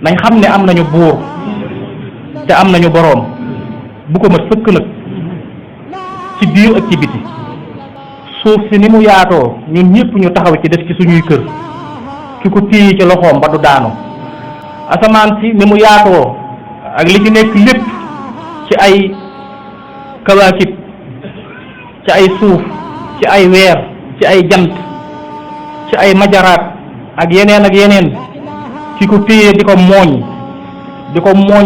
nañ xam ne am nañu buur te am nañu boroom bu ko mat sëkk nag ci biir ak ci biti suuf si ni mu yaatoo ñun ñëpp ñu taxaw ci def ci suñuy kër ki ko téye ci loxoom ba du daanu asamaan si ni mu yaatoo ak li ci nekk lépp ci ay kawaakib ci ay suuf ci ay weer ci ay jant ci ay majaraat ak yeneen ki ko téye di ko mooñ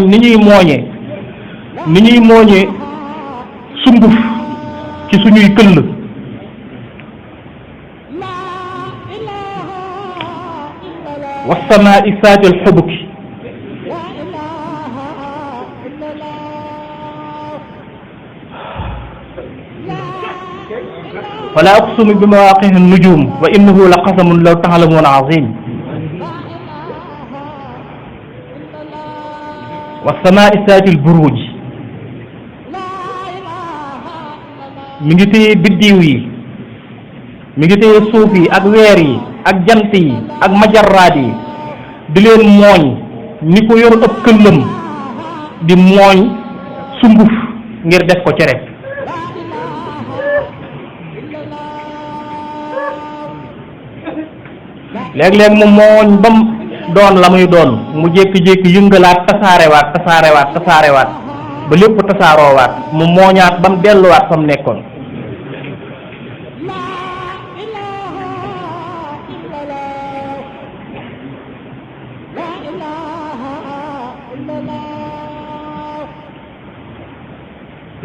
ni ñuy mooñee sunguf ci suñuy këll wassamaa'i saatil xubuki wala aqsimu bi mawaaqi'i nujum wa innahu la qasamun law ta'lamuuna azim wassamaa'i saatil buruuj mi ngi téye biddiw yi mi ngi téye suuf yi ak weer yi ak jant yi ak majarraat yi di leen mooñ ni ko yor ëpp këllam di mooñ sunguf ngir def ko cere léeg-léeg mu mooñ bam doon la muy doon mu jékki-jékki yëngalaat tasaarewaat ba lépp tasaaroowaat mu mooñaat bam delluwaat fa mu nekkoon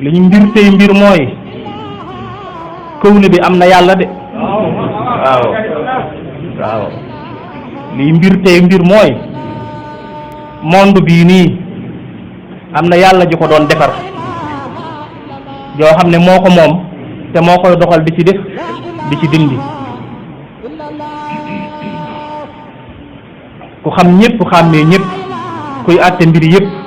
li ñu mbir tey mbir mooy kawni bi am na yàlla de waaw li mbir tey mbir mooy monde bii nii am na yàlla ji ko doon defar joo xam ne moo ko moom te moo koy doxal di ci def di ci dindi ku xam ñëpp xàmmee ñëpp kuy àtte mbir yëpp